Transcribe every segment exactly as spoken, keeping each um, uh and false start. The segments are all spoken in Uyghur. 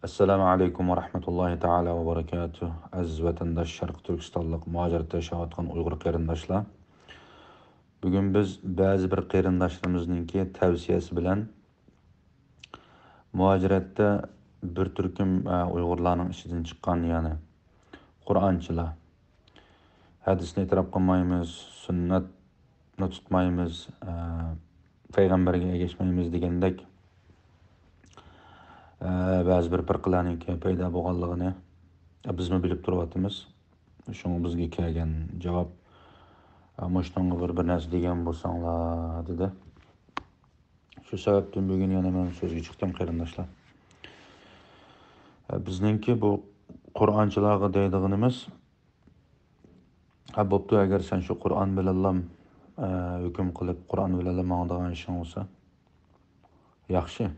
ئەسسالامۇ ئەلەيكۇم ۋە رەھمەتۇللاھى تائالا ۋە بەرىكاتۇھ. ئەزىز ۋەتەنداش، شەرقىي تۈركىستانلىق مۇھاجىرەتتە ياشاۋاتقان ئۇيغۇر قېرىنداشلار. بۈگۈن بىز بەزى بىر قېرىنداشلىرىمىزنىڭكى تەۋسىيەسى بىلەن مۇھاجىرەتتە بىر تۈركۈم، ئە، ئۇيغۇرلارنىڭ ئىچىدىن چىققان، يەنى قۇرئانچىلار. ھەدىسنى ئېتىراپ قىلمايمىز، سۈننەتنى تۇتمايمىز، ئە، پەيغەمبەرگە ئەگەشمەيمىز دېگەندەك، ئە، بەزى بىر پىرقىلەرنىڭكى پەيدا بولغانلىقىنى، ئە، بىزمۇ بىلىپ تۇرۇۋاتىمىز. شۇڭا بىزگە كەلگەن جاۋاب، ئە، مۇشۇنىڭغا بىر، بىر نەرسە دېگەن بولساڭلار، دېدى. شۇ سەۋەبتىن بۈگۈن يەنە مەن سۆزگە چىقتىم، قېرىنداشلار. ئە، بىزنىڭكى بۇ قۇرئانچىلارغا دەيدىغىنىمىز، ھە، بوپتۇ، ئەگەر سەن شۇ قۇرئان بىلەنلا، ئە، ھۆكۈم قىلىپ، قۇرئان بىلەنلا ماڭىدىغان ئىشىڭ بولسا، ياخشى.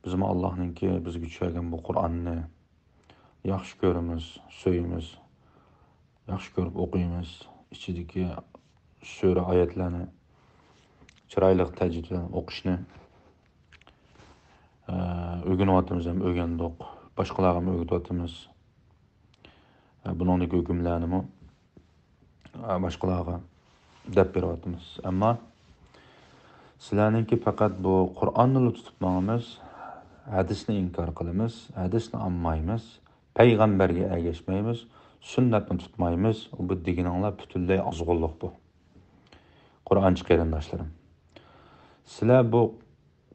بىزمۇ ئاللاھنىڭكى بىزگە چۈشۈرگەن بۇ قۇرئاننى ياخشى كۆرىمىز، سۆيىمىز، ياخشى كۆرۈپ ئوقۇيمىز. ئىچىدىكى سۈرە ئايەتلەرنى چىرايلىق تەجۋىد بىلەن ئوقۇشنى، ئە، ئۆگىنىۋاتىمىز ھەم ئۆگەندۇق. باشقىلارغا ھەم ئۆگىتىۋاتىمىز. ئە، بۇنىڭدىكى ھۆكۈملەرنىمۇ، ئە، باشقىلارغا دەپ بېرىۋاتىمىز. ئەمما سىلەرنىڭكى پەقەت بۇ قۇرئاننىلا تۇتۇپ ماڭىمىز، ھەدىسنى ئىنكار قىلىمىز، ھەدىسنى ئاڭمايمىز، پەيغەمبەرگە ئەگەشمەيمىز، سۈننەتنى تۇتمايمىز. بۇ دېگىنىڭلار پۈتۈنلەي ئازغۇنلۇق بۇ. قۇرئانچى قېرىنداشلىرىم. سىلەر بۇ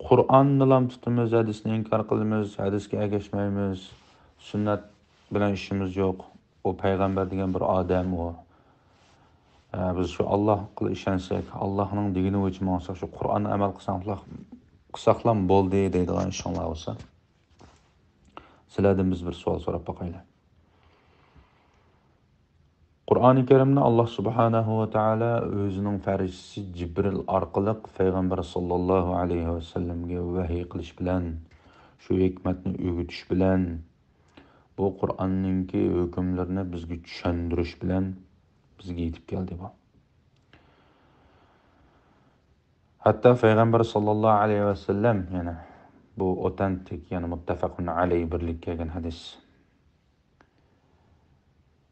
قۇرئاننىلام تۇتىمىز، ھەدىسنى ئىنكار قىلىمىز، ھەدىسكە ئەگەشمەيمىز، سۈننەت بىلەن ئىشىمىز يوق. ئۇ پەيغەمبەر دېگەن بىر ئادەم ئۇ. ئە، بىز شۇ ئاللاھقىلا ئىشەنسەك، ئاللاھنىڭ دېگىنى بويىچە ماڭساق، شۇ قۇرئاننى ئەمەل قىلساڭلار، قىلساقلام بولدى دەيدىغان ئىشىڭلار بولسا، سىلەردىن بىز بىر سوئال سوراپ باقايلى. قۇرئانى كەرىمنى ئاللاھ سۇبھانەھۇ ۋە تائالا ئۆزىنىڭ پەرىشتىسى جىبرىل ئارقىلىق پەيغەمبەر ساللاللاھۇ ئەلەيھى ۋەسەللەمگە ۋەھىي قىلىش بىلەن، شۇ ھېكمەتنى ئۆگىتىش بىلەن، بۇ قۇرئاننىڭكى ھۆكۈملىرىنى بىزگە چۈشەندۈرۈش بىلەن بىزگە يېتىپ كەلدى بۇ. ھەتتا پەيغەمبەر ساللاللاھۇ ئەلەيھى ۋەسەللەم، يەنى بۇ ئوتەنتىك، يەنى مۇتتەپەقۇن ئەلەيھ بىرلىككە كەلگەن ھەدىس.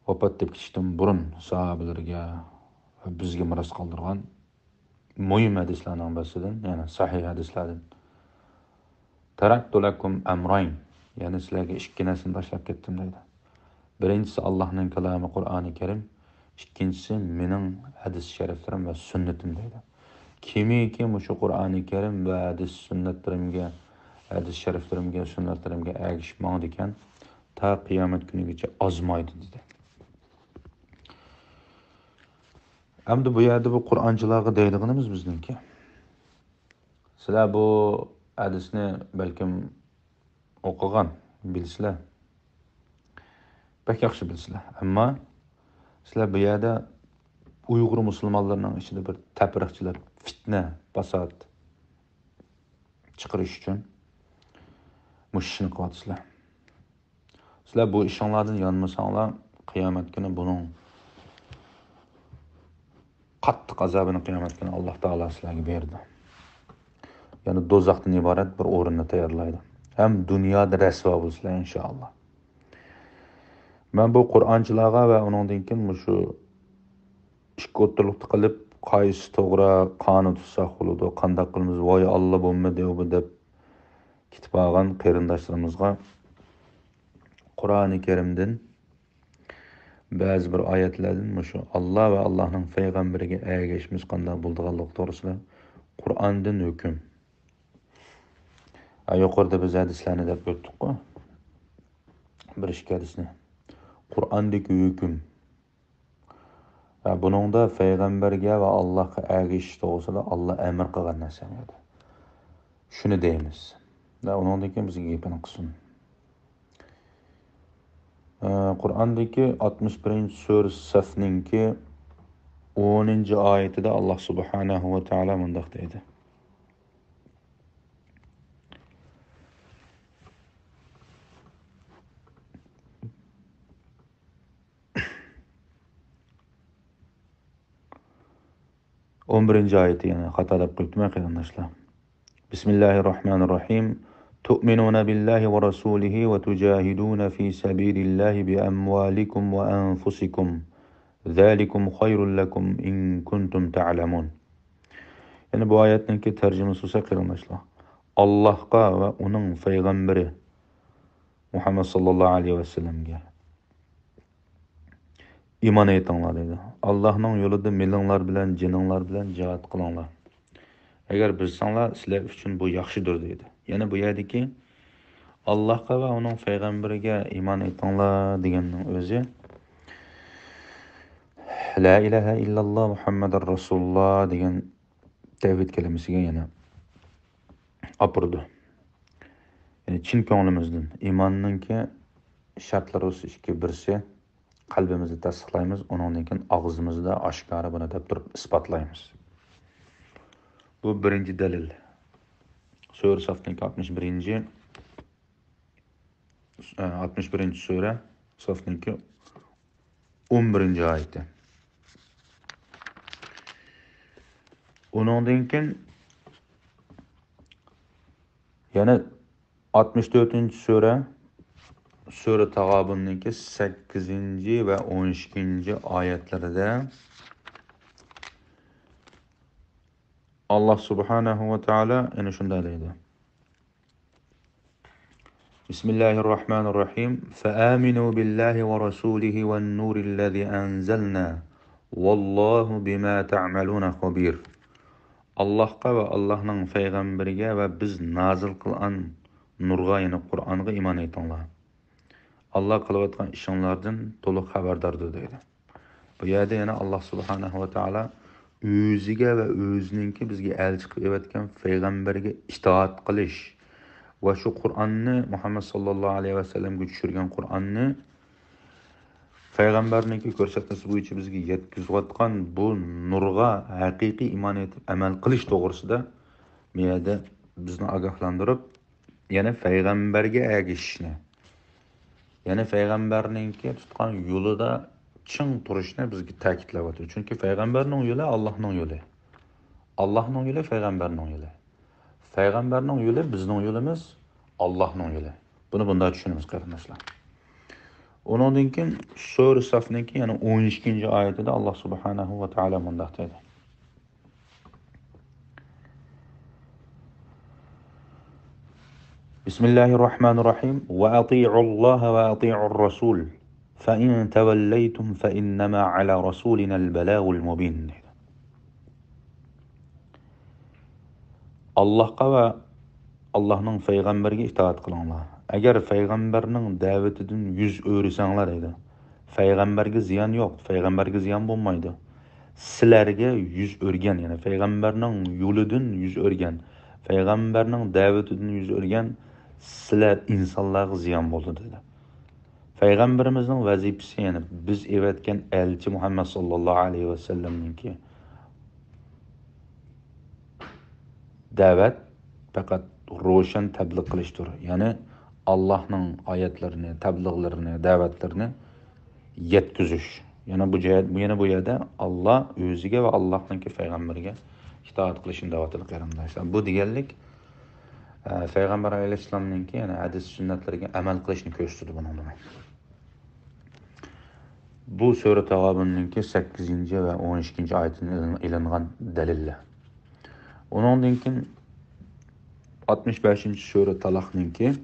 ۋاپات تېپىپ كېتىشتىن بۇرۇن ساھابىلىرىگە ۋە بىزگە مىراس قالدۇرغان مۇھىم ھەدىسلەرنىڭ بىرسىدىن، يەنى سەھىھ ھەدىسلەردىن، تەرەكتۇ لەكۇم ئەمرەين، يەنى سىلەرگە ئىككى نەرسىنى تاشلاپ كەتتىم دەيدۇ. بىرىنچىسى، ئاللاھنىڭ كالامى قۇرئانى كەرىم، ئىككىنچىسى، مېنىڭ ھەدىس شەرىفلىرىم ۋە سۈننىتىم دەيدۇ. كىمكى مۇشۇ قۇرئانى كەرىم ۋە ھەدىس سۈننەتلىرىمگە، ھەدىس شەرىفلىرىمگە، سۈننەتلىرىمگە ئەگىشىپ ماڭىدىكەن، تا قىيامەت كۈنىگىچە ئازمايدۇ، دېدى. ئەمدى بۇ يەردە بۇ قۇرئانچىلارغا دەيدىغىنىمىز بىزنىڭكى. سىلەر بۇ ھەدىسنى بەلكىم ئوقۇغان، بىلىسىلەر. بەك ياخشى بىلىسىلەر. ئەمما سىلەر بۇ يەردە ئۇيغۇر مۇسۇلمانلىرىنىڭ ئىچىدە بىر تەپرىقىچىلىك، پىتنە، پاسات چىقىرىش ئۈچۈن مۇشۇ ئىشنى قىلىۋاتىسىلەر. سىلەر بۇ ئىشىڭلاردىن يانمىساڭلار، قىيامەت كۈنى بۇنىڭ قاتتىق ئازابىنى قىيامەت كۈنى ئاللاھ تائالا سىلەرگە بېرىدۇ. يەنى دوزاختىن ئىبارەت بىر ئورۇننى تەييارلايدۇ. ھەم دۇنيادا رەسۋا بولىسىلەر، ئىنشائاللاھ. مەن بۇ قۇرئانچىلارغا ۋە ئۇنىڭدىن كېيىن مۇشۇ ئىككى ئوتتۇرىلىقتا قېلىپ، قايسى توغرا، قانى تۇتساق بولىدۇ، قانداق قىلىمىز، ۋاي ئاللا، بولمىدى بۇ دەپ كېتىپ قالغان قېرىنداشلىرىمىزغا قۇرئانى كەرىمدىن بەزى بىر ئايەتلەردىن مۇشۇ ئاللا ۋە ئاللانىڭ پەيغەمبىرىگە ئەگەشمىسە قانداق بولىدىغانلىقى توغرىسىدا قۇرئاندىن ھۆكۈم. ھە، يۇقىرىدا بىز ھەدىسلەرنى دەپ ئۆتتۇققۇ. بىر ئىككى ھەدىسنى. قۇرئاندىكى ھۆكۈم. ھە، بۇنىڭدا پەيغەمبەرگە ۋە ئاللاھقا ئەگىشىش توغرىسىدا ئاللا ئەمىر قىلغان نەرسە بار. شۇنى دەيمىز. ۋە ئۇنىڭدىن كېيىن بىزگە گېپىنى قىلسۇن. ئە، قۇرئاندىكى ئاتمىش بىرىنچى سۈرە سەفنىڭكى ئونىنچى ئايىتىدە ئاللا سۇبھانەھۇ ۋە تائالا مۇنداق دەيدۇ. ئون بىرىنچى ئايىتى، يەنى خاتا دەپ قويۇپتىمەن، قېرىنداشلار. بىسمىللاھىررەھمانىررەھىم. تؤمنون بالله ورسوله وتجاهدون في سبيل الله بأموالكم وأنفسكم ذلكم خير لكم إن كنتم تعلمون. يەنى بۇ ئايەتنىڭكى تەرجىمىسى بولسا، قېرىنداشلار، ئاللاھقا ۋە ئۇنىڭ پەيغەمبىرى مۇھەممەد ساللاللاھۇ ئەلەيھى ۋەسەللەمگە ئىمان ئېيتىڭلار دەيدۇ. ئاللاھنىڭ يولىدا مېلىڭلار بىلەن، جېنىڭلار بىلەن جىھاد قىلىڭلار. ئەگەر بىلسەڭلار، سىلەر ئۈچۈن بۇ ياخشىدۇر دەيدۇ. يەنى بۇ يەردىكى ئاللاھقا ۋە ئۇنىڭ پەيغەمبىرىگە ئىمان ئېيتىڭلار دېگەننىڭ ئۆزى لا ئىلاھە ئىللاللا مۇھەممەدۇر رەسۇلۇللا دېگەن تەۋھىد كەلىمىسىگە يەنە ئاپىرىدۇ. يەنى چىن كۆڭلىمىزدىن ئىماننىڭكى شەرتلىرى بولسا ئىككى، بىرسى قەلبىمىزدە تەستىقلايمىز، ئۇنىڭدىن كېيىن ئاغزىمىزدا ئاشكارا بۇنى دەپ تۇرۇپ ئىسپاتلايمىز. بۇ بىرىنچى دەلىل. سۈرە سافنىڭكى ئاتمىش بىرىنچى، ئاتمىش بىرىنچى سۈرە، سافنىڭكى ئون بىرىنچى ئايىتى. ئۇنىڭدىن كېيىن يەنە ئاتمىش تۆتىنچى سۈرە، سۈرە تاغابۇننىڭكى سەككىزىنچى ۋە ئون ئىككىنچى ئايەتلىرىدە ئاللاھ سۇبھانەھۇ ۋە تائالا يەنە شۇنداق دەيدۇ. بسم الله الرحمن الرحيم. فآمنوا بالله ورسوله والنور الذي أنزلنا والله بما تعملون خبير. ئاللاھقا ۋە ئاللاھنىڭ پەيغەمبىرىگە ۋە بىز نازىل قىلغان نۇرغا، يەنى قۇرئانغا ئىمان ئېيتىڭلار. ئاللاھ قىلىۋاتقان ئىشىڭلاردىن تولۇق خەۋەرداردۇر دەيدۇ. بۇ يەردە يەنە ئاللاھ سۇبھانەھۇ ۋە تائالا ئۆزىگە ۋە ئۆزىنىڭكى بىزگە ئەلچى قىلىپ ئېۋەتكەن پەيغەمبەرگە ئىتائەت قىلىش ۋە شۇ قۇرئاننى، مۇھەممەد ساللاللاھۇ ئەلەيھى ۋەسەللەمگە چۈشۈرگەن قۇرئاننى پەيغەمبەرنىڭكى كۆرسەتمىسى بويىچە بىزگە يەتكۈزۈۋاتقان بۇ نۇرغا ھەقىقىي ئىمان ئېيتىپ ئەمەل قىلىش توغرىسىدا بۇ يەردە بىزنى ئاگاھلاندۇرۇپ، يەنى پەيغەمبەرگە ئەگىشىشنى، يەنى پەيغەمبەرنىڭكى تۇتقان يولىدا چىڭ تۇرۇشنى بىزگە تەكىتلەۋاتىدۇ. چۈنكى پەيغەمبەرنىڭ يولى ئاللاھنىڭ يولى. ئاللاھنىڭ يولى پەيغەمبەرنىڭ يولى. پەيغەمبەرنىڭ يولى بىزنىڭ يولىمىز، ئاللاھنىڭ يولى. بۇنى بۇنداق چۈشىنىمىز، قېرىنداشلار. ئۇنىڭدىن كېيىن سۈرە سافنىڭكى يەنە ئون ئىككىنچى ئايىتىدە ئاللاھ سۇبھانەھۇ ۋە تائالا مۇنداق دەيدۇ. بسم الله الرحمن الرحيم. وأطيعوا الله وأطيعوا الرسول فإن توليتم فإنما على رسولنا البلاغ المبين. ئاللاھقا ۋە ئاللاھنىڭ پەيغەمبىرىگە ئىتائەت قىلىڭلار. ئەگەر پەيغەمبەرنىڭ دەۋىتىدىن يۈز ئۆرۈسەڭلار دەيدۇ. پەيغەمبەرگە زىيان يوق، پەيغەمبەرگە زىيان بولمايدۇ. سىلەرگە يۈز ئۆرگەن، يەنى پەيغەمبەرنىڭ يولىدىن يۈز ئۆرگەن، پەيغەمبەرنىڭ دەۋىتىدىن يۈز ئۆرگەن سىلەر ئىنسانلارغا زىيان بولىدۇ دېدى. پەيغەمبىرىمىزنىڭ ۋەزىپىسى، يەنى بىز ئېۋەتكەن ئەلچى مۇھەممەد ساللاللاھۇ ئەلەيھى ۋەسەللەمنىڭكى دەۋەت پەقەت روشەن تەبلىغ قىلىشتۇر. يەنى ئاللاھنىڭ ئايەتلىرىنى، تەبلىغلىرىنى، دەۋەتلىرىنى يەتكۈزۈش. يەنە بۇ جەھەت، يەنە بۇ يەردە ئاللاھ ئۆزىگە ۋە ئاللاھنىڭكى پەيغەمبىرىگە ئىتائەت قىلىشنى دەۋاتىدۇ، قېرىنداشلار. بۇ دېگەنلىك، ئە، پەيغەمبەر ئەلەيھىسسالامنىڭكى، يەنى ھەدىس سۈننەتلىرىگە ئەمەل قىلىشنى كۆرسىتىدۇ بۇنىڭ بىلەن. بۇ سۈرە تاغابۇننىڭكى سەككىزىنچى ۋە ئون ئىككىنچى ئايىتىدىن ئېلىنغان دەلىللەر. ئۇنىڭدىن كېيىن ئاتمىش بەشىنچى سۈرە تالاقنىڭكى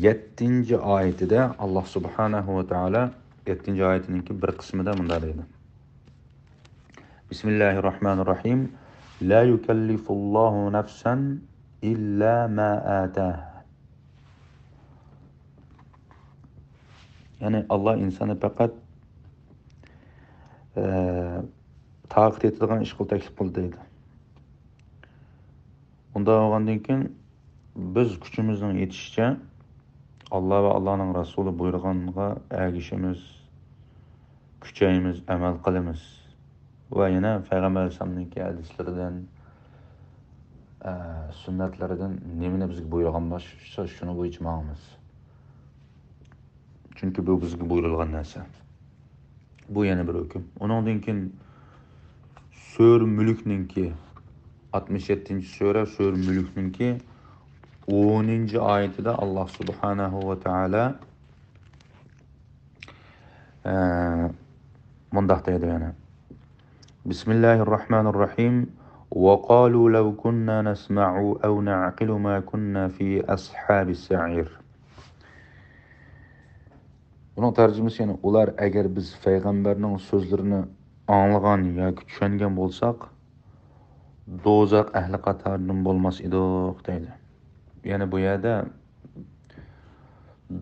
يەتتىنچى ئايىتىدە ئاللاھ سۇبھانەھۇ ۋە تائالا يەتتىنچى ئايىتىنىڭكى بىر قىسمىدا مۇنداق دەيدۇ. بسم الله الرحمن الرحيم. لا يكلف الله نفسا إلا ما آتاها. يەنى ئاللاھ ئىنساننى پەقەت، ئە، تاقىتى يېتىدىغان ئىش قىل تەكلىپ قىلدى دەيدۇ. ئۇنداق بولغاندىن كېيىن بىز كۈچىمىزنىڭ يېتىشىچە ئاللاھ ۋە ئاللاھنىڭ رەسۇلى بۇيرۇغانغا ئەگىشىمىز، كۈچەيمىز، ئەمەل قىلىمىز. ۋە يەنە پەيغەمبەر ئەلەيھىسسالامنىڭكى ھەدىسلىرىدىن، ئە، سۈننەتلىرىدىن نېمىنى بىزگە بۇيرۇغان بولسا، شۇنىڭ بويىچە ماڭىمىز. چۈنكى بۇ بىزگە بۇيرۇلغان نەرسە. بۇ يەنە بىر ھۆكۈم. ئۇنىڭدىن كېيىن سۈرە مۈلۈكنىڭكى، ئاتمىش يەتتىنچى سۈرە، سۈرە مۈلۈكنىڭكى ئونىنچى ئايىتىدە ئاللاھ سۇبھانەھۇ ۋە تائالا، ئە، مۇنداق دەيدۇ يەنە. بىسمىللاھىررەھمانىررەھىم. وقالوا لو كنا نسمع أو نعقل ما كنا في أصحاب السعير. بۇنىڭ تەرجىمىسى، يەنى ئۇلار ئەگەر بىز پەيغەمبەرنىڭ سۆزلىرىنى ئاڭلىغان ياكى چۈشەنگەن بولساق، دوزاخ ئەھلى قاتارىدىن بولماس ئىدۇق دەيدۇ. يەنى بۇ يەردە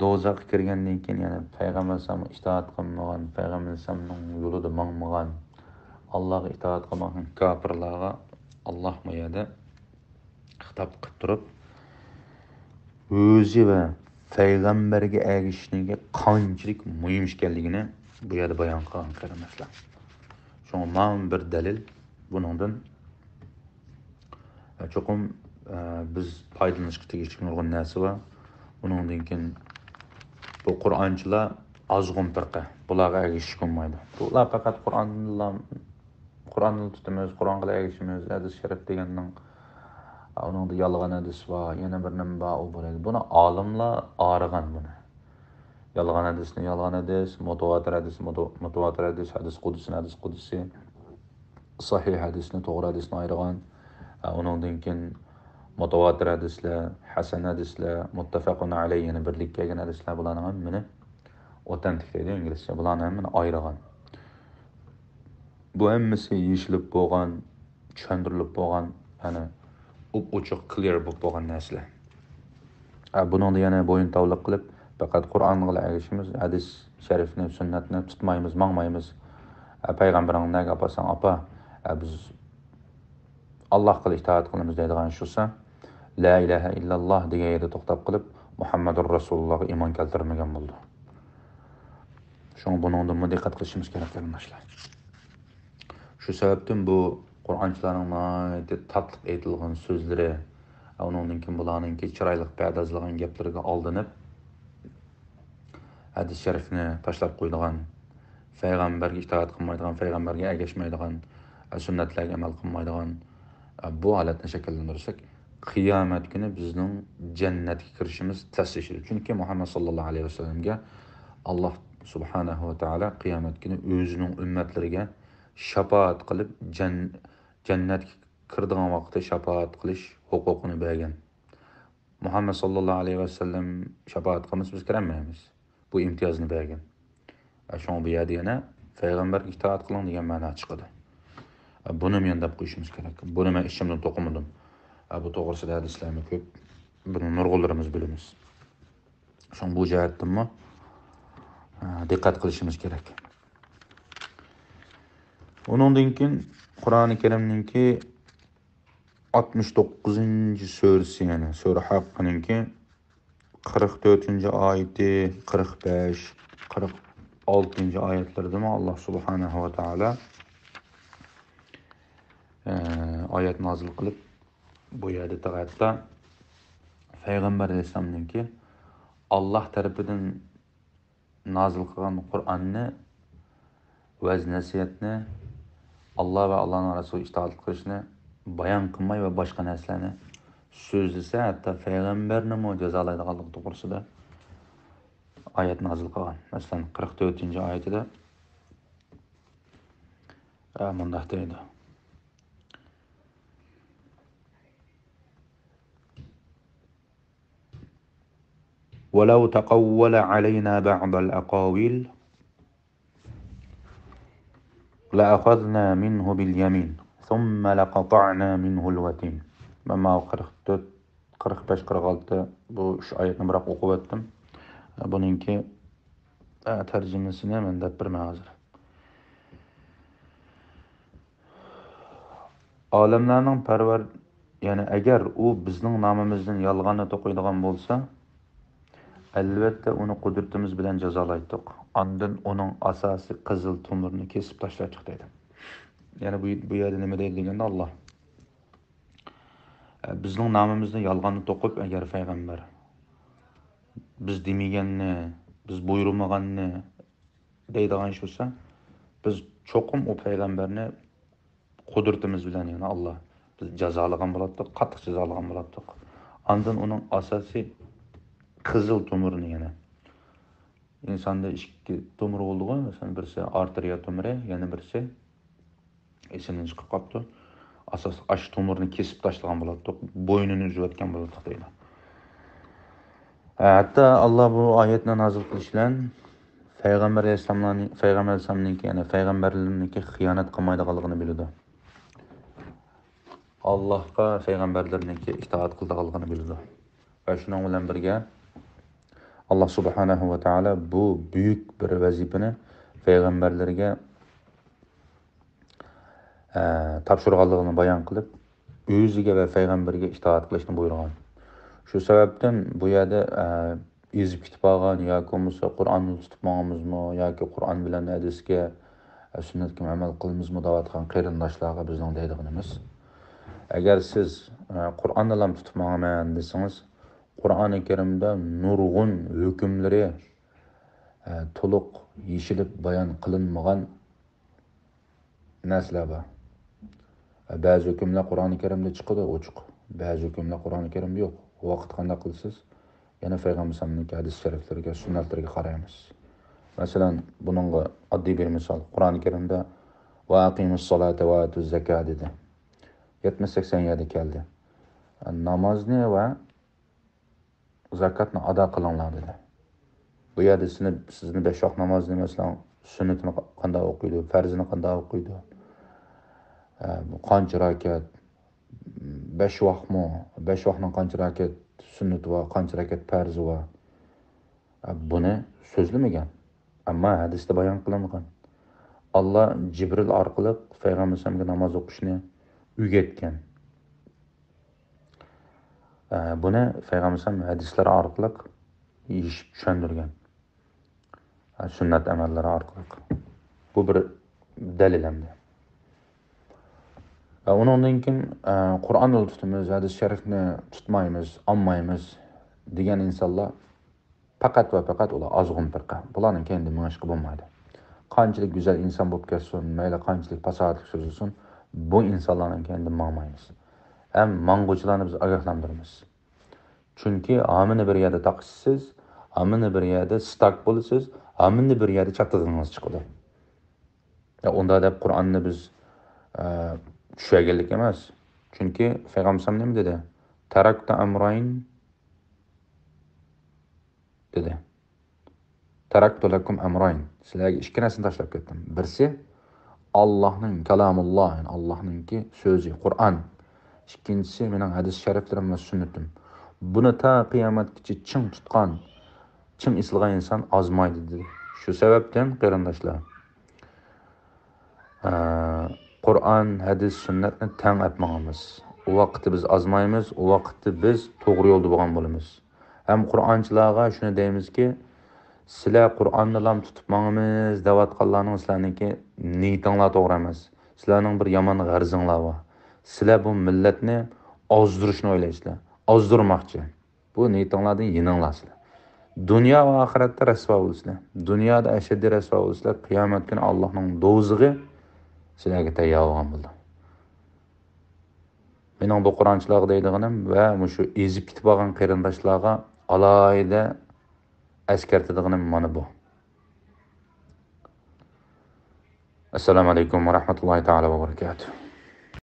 دوزاخقا كىرگەندىن كېيىن، يەنى پەيغەمبەر ئەلەيھىسسالامغا ئىتائەت قىلمىغان، پەيغەمبەر ئەلەيھىسسالامنىڭ يولىدا ماڭمىغان، ئاللاھقا ئىتائەت قىلمىغان كاپىرلارغا ئاللاھ بۇ يەردە خىتاب قىلىپ تۇرۇپ، ئۆزى ۋە پەيغەمبەرگە ئەگىشىشنىڭكى قانچىلىك مۇھىم ئىكەنلىكىنى بۇ يەردە بايان قىلغان، قېرىنداشلار. شۇڭا مانا بىر دەلىل بۇنىڭدىن. چوقۇم، ئە، بىز پايدىلىنىشقا تېگىشلىك نۇرغۇن نەرسە بار. ئۇنىڭدىن كېيىن بۇ قۇرئانچىلار ئازغۇن پىرقە، بۇلارغا ئەگىشىشكە بولمايدۇ. بۇلار پەقەت قۇرئانلا، قۇرئاننى تۇتىمىز، قۇرئانغا ئەگىشىمىز، ھەدىس شەرىپ دېگەننىڭ، ئۇنىڭدا يالغان ھەدىس بار، يەنە بىر نېمە بار، ئۇ بۇ دەيدۇ. بۇنى ئالىملار ئايرىغان بۇنى. يالغان ھەدىسنى يالغان ھەدىس، مۇتەۋاتىر ھەدىسنى مۇتە-، مۇتەۋاتىر ھەدىس، ھەدىس قۇدسىنى ھەدىس قۇدسى، سەھىھ ھەدىسنى توغرا ھەدىسنى ئايرىغان. ئە، ئۇنىڭدىن كېيىن مۇتەۋاتىر ھەدىسلەر، ھەسەن ھەدىسلەر، مۇتتەپەقۇن ئەلەيھ، يەنى بىرلىككە كەلگەن ھەدىسلەر، بۇلارنىڭ ھەممىنى، ئوتەنتىك دەيدۇ ئىنگلىزچە، بۇلارنى ھەممىنى ئايرىغان. بۇ ھەممىسى يېشىلىپ بولغان، چۈشەندۈرۈلۈپ بولغان، يەنى ئوپئوچۇق، كلىيېر بولۇپ بولغان نەرسىلەر. ئە، بۇنىڭدا يەنە بويۇن تاۋلىق قىلىپ، پەقەت قۇرئانغىلا ئەگىشىمىز، ھەدىس شەرىپنى، سۈننەتنى تۇتمايمىز، ماڭمايمىز. ئە، پەيغەمبىرىڭنى نەگە ئاپارساڭ ئاپا، ئە، بىز ئاللاھقىلا ئىتائەت قىلىمىز دەيدىغان ئىش بولسا، لا ئىلاھە ئىللاللاھ دېگەن يەردە توختاپ قېلىپ، مۇھەممەدۇر رەسۇلۇللاھقا ئىمان كەلتۈرمىگەن بولىدۇ. شۇڭا بۇنىڭدىنمۇ دىققەت قىلىشىمىز كېرەك، قېرىنداشلار. شۇ سەۋەبتىن بۇ قۇرئانچىلارنىڭ ناھايىتى تاتلىق ئېيتىلغان سۆزلىرى، ئۇنىڭدىن كېيىن بۇلارنىڭكى چىرايلىق پەردازلىغان گەپلىرىگە ئالدىنىپ، ھەدىس شەرىپنى تاشلاپ قويىدىغان، پەيغەمبەرگە ئىتائەت قىلمايدىغان، پەيغەمبەرگە ئەگەشمەيدىغان، سۈننەتلەرگە ئەمەل قىلمايدىغان، بۇ ھالەتنى شەكىللەندۈرسەك، قىيامەت كۈنى بىزنىڭ جەننەتكە كىرىشىمىز تەسلىشىدۇ. چۈنكى مۇھەممەد ساللاللاھۇ ئەلەيھى ۋەسەللەمگە ئاللاھ سۇبھانەھۇ ۋە تائالا قىيامەت كۈنى ئۆزىنىڭ ئۈممەتلىرىگە شاپائەت قىلىپ، جەن-، جەننەتكە كىرىدىغان ۋاقىتتا شاپائەت قىلىش ھوقۇقىنى بەرگەن. مۇھەممەد ساللاللاھۇ ئەلەيھى ۋەسەللەم شاپائەت قىلمىسا، بىز كىرەلمەيمىز. بۇ ئىمتىيازنى بەرگەن. ئە، شۇڭا بۇ يەردە يەنە پەيغەمبەرگە ئىتائەت قىلىڭ دېگەن مەنا چىقىدۇ. ئە، بۇنىمۇ يەنە دەپ قويۇشىمىز كېرەك. بۇنى مەن ئىچىمدىن توقۇمىدىم. ئە، بۇ توغرىسىدا ھەدىسلەرمۇ كۆپ. بۇنى نۇرغۇنلىرىمىز بىلىمىز. شۇڭا بۇ جەھەتتىنمۇ، ئە، دىققەت قىلىشىمىز كېرەك. ئۇنىڭدىن كېيىن قۇرئانى كەرىمنىڭكى ئاتمىش توققۇزىنچى سۈرىسى، يەنى سۈرە ھەققىنىڭكى قىرىق تۆتىنچى ئايىتى، قىرىق بەش، قىرىق ئالتىنچى ئايەتلىرىدىمۇ ئاللاھ سۇبھانەھۇ ۋە تائالا، ئە، ئايەت نازىل قىلىپ، بۇ يەردە ھەتتا پەيغەمبەر ئەلەيھىسسالامنىڭكى ئاللاھ تەرىپىدىن نازىل قىلغان قۇرئاننى، ۋەز-نەسىھەتنى، ئاللاھ ۋە ئاللاھنىڭ رەسۇلىغا ئىتائەت قىلىشنى بايان قىلماي ۋە باشقا نەرسىلەرنى سۆزلىسە، ھەتتا پەيغەمبەرنىمۇ جازالايدىغانلىقى توغرىسىدا ئايەت نازىل قىلغان. مەسىلەن، قىرىق تۆتىنچى ئايىتىدە، ئە، مۇنداق دەيدۇ. ولو تقول علينا بعض الأقاويل لأخذنا منه باليمين ثم لقطعنا منه الوتين. مەن ماۋۇ قىرىق تۆت، قىرىق بەش، قىرىق ئالتە، بۇ ئۈچ ئايەتنى بىراق ئوقۇپ ئۆتتۈم. بۇنىڭكى، ئە، تەرجىمىسىنى مەن دەپ بېرىمەن ھازىر. ئالەملەرنىڭ پەرۋەر-، يەنى ئەگەر ئۇ بىزنىڭ نامىمىزدىن يالغاننى توقۇيدىغان بولسا، ئەلۋەتتە ئۇنى قۇدرىتىمىز بىلەن جازالايتتۇق. ئاندىن ئۇنىڭ ئاساسىي قىزىل تومۇرىنى كېسىپ تاشلايتتۇق دەيدۇ. يەنى بۇ، بۇ يەردە نېمە دەيدۇ دېگەندە، ئاللاھ، ئە، بىزنىڭ نامىمىزدىن يالغاننى توقۇپ، ئەگەر پەيغەمبەر بىز دېمىگەننى، بىز بۇيرۇمىغاننى دەيدىغان ئىش بولسا، بىز چوقۇم ئۇ پەيغەمبەرنى قۇدرىتىمىز بىلەن، يەنى ئاللاھ، بىز جازالىغان بولاتتۇق، قاتتىق جازالىغان بولاتتۇق. ئاندىن ئۇنىڭ ئاساسىي قىزىل تومۇرىنى يەنە. ئىنساندا ئىككى تومۇر بولىدىغۇ، مەسىلەن، بىرسى ئارتېرىيە تومۇرى، يەنە بىرسى ئېسىمدىن چىقىپ قاپتۇ. ئاساسلىق ئاشۇ تومۇرنى كېسىپ تاشلىغان بولاتتۇق، بوينىنى ئۈزۈۋەتكەن بولاتتۇق دەيدۇ. ھەتتا ئاللا بۇ ئايەتنى نازىل قىلىش بىلەن پەيغەمبەر ئەلەيھىسسالامنىڭ، پەيغەمبەر ئەلەيھىسسالامنىڭكى، يەنى پەيغەمبەرلىرىنىڭكى خىيانەت قىلمايدىغانلىقىنى بىلىدۇ. ئاللاھقا، پەيغەمبەرلىرىنىڭكى ئىتائەت قىلىدىغانلىقىنى بىلىدۇ. ۋە شۇنىڭ بىلەن بىرگە، ئاللا سۇبھانەھۇ ۋە تائالا بۇ بۈيۈك بىر ۋەزىپىنى پەيغەمبەرلىرىگە، ئە، تاپشۇرغانلىقىنى بايان قىلىپ، ئۆزىگە ۋە پەيغەمبىرىگە ئىتائەت قىلىشنى بۇيرۇغان. شۇ سەۋەبتىن بۇ يەردە، ئە، ئېزىپ كېتىپ قالغان ياكى بولمىسا قۇرئاننى تۇتۇپ ماڭىمىزمۇ ياكى قۇرئان بىلەن ھەدىسكە، ئە، سۈننەتكە ئەمەل قىلىمىزمۇ دەۋاتقان قېرىنداشلارغا بىزنىڭ دەيدىغىنىمىز، ئەگەر سىز، ئە، قۇرئاننىلا تۇتۇپ ماڭىمەن دېسىڭىز، قۇرئانى كەرىمدە نۇرغۇن ھۆكۈملىرى، ئە، تولۇق يېشىلىپ بايان قىلىنمىغان نەرسىلەر بار. بەزى ھۆكۈملەر قۇرئانى كەرىمدە چىقىدۇ، ئوچۇق. بەزى ھۆكۈملەر قۇرئانى كەرىمدە يوق. ئۇ ۋاقىتتا قانداق قىلىسىز؟ يەنە پەيغەمبەر ئەلەيھىسسالامنىڭكى ھەدىس شەرىپلىرىگە، سۈننەتلىرىگە قارايمىز. مەسىلەن، بۇنىڭغا ئاددىي بىر مىسال. قۇرئانى كەرىمدە «ۋە ئەقىمۇس سالاتا ۋە ئاتۇز زاكا» دېدى. يەتمىش سەكسەن يەردە كەلدى. نامازنى ۋە زاكاتنى ئادا قىلىڭلار دېدى. بۇ يەردە سىزنى، سىزنى بەش ۋاق نامازنى، مەسىلەن، سۈننىتىنى قانداق ئوقۇيدۇ، پەرزىنى قانداق ئوقۇيدۇ، ئە، بۇ قانچە راكەت، بەش ۋاقمۇ، بەش ۋاقنىڭ قانچە راكەت سۈننىتى بار، قانچە راكەت پەرزى بار، ئە، بۇنى سۆزلىمىگەن. ئەمما ھەدىستە بايان قىلىنغان. ئاللا جىبرىل ئارقىلىق پەيغەمبەر ئەلەيھىسسالامغا ناماز ئوقۇشنى ئۆگەتكەن. ئە، بۇنى پەيغەمبەر ئەلەيھىسسالام ھەدىسلەر ئارقىلىق يېشىپ چۈشەندۈرگەن. ئە، سۈننەت ئەمەللىرى ئارقىلىق. بۇ بىر دەلىل ئەمدى. ئە، ئۇنىڭدىن كېيىن، ئە، قۇرئاننى تۇتىمىز، ھەدىس شەرىفنى تۇتمايمىز، ئالمايمىز دېگەن ئىنسانلار پەقەت ۋە پەقەت ئۇلار ئازغۇن پىرقە. بۇلارنىڭ كەينىدىن مېڭىشقا بولمايدۇ. قانچىلىك گۈزەل ئىنسان بولۇپ كەتسۇن، مەيلى قانچىلىك پاساھەتلىك سۆزلىسۇن، بۇ ئىنسانلارنىڭ كەينىدىن ماڭمايمىز. ھەم ماڭغۇچىلارنى بىز ئاگاھلاندۇرىمىز. چۈنكى ھامىنى بىر يەردە تاقىشىسىز، ھامىنى بىر يەردە ستاك بولىسىز، ھامىنى بىر يەردە چاتىقىڭىز چىقىدۇ. يا ئۇنداق دەپ قۇرئاننى بىز، ئە، چۈشۈرگەنلىك ئەمەس. چۈنكى پەيغەمبەر نېمە دېدى؟ «تەرەكتۇ ئەمراين» دېدى. «تەرەكتۇ لەكۇم ئەمراين». سىلەرگە ئىككى نەرسىنى تاشلاپ كەتتىم. بىرسى، ئاللاھنىڭ كالامۇللا، يەنى ئاللاھنىڭكى سۆزى، قۇرئان. ئىككىنچىسى، مېنىڭ ھەدىس شەرىپلىرىم ۋە سۈننىتىم. بۇنى تا قىيامەتكىچە چىڭ تۇتقان، چىڭ ئېسىلغان ئىنسان ئازمايدۇ، دېدى. شۇ سەۋەبتىن، قېرىنداشلار، ئە، قۇرئان، ھەدىس، سۈننەتنى تەڭ ئەپ ماڭىمىز. ئۇ ۋاقىتتا بىز ئازمايمىز، ئۇ ۋاقىتتا بىز توغرا يولدا بولغان بولىمىز. ھەم قۇرئانچىلارغا شۇنى دەيمىزكى، سىلەر قۇرئاننىلا تۇتۇپ ماڭىمىز دەۋاتقانلارنىڭ سىلەرنىڭكى نىيىتىڭلار توغرا ئەمەس. سىلەرنىڭ بىر يامان غەرىزىڭلار بار. سىلەر بۇ مىللەتنى ئازدۇرۇشنى ئويلايسىلەر. ئازدۇرماقچى. بۇ نىيىتىڭلاردىن يېنىڭلار سىلەر. دۇنيا ۋە ئاخىرەتتە رەسۋا بولىسىلەر. دۇنيادا ئەشەددىي رەسۋا بولىسىلەر. قىيامەت كۈنى ئاللاھنىڭ دوزىخى سىلەرگە تەييار بولغان بولىدۇ. مېنىڭ بۇ قۇرئانچىلارغا دەيدىغىنىم ۋە مۇشۇ ئېزىپ كېتىپ قالغان قېرىنداشلارغا ئالاھىدە ئەسكەرتىدىغىنىم مانا بۇ. ئەسسالامۇ ئەلەيكۇم ۋە رەھمەتۇللاھى تائالا ۋە بەرەكاتۇھ.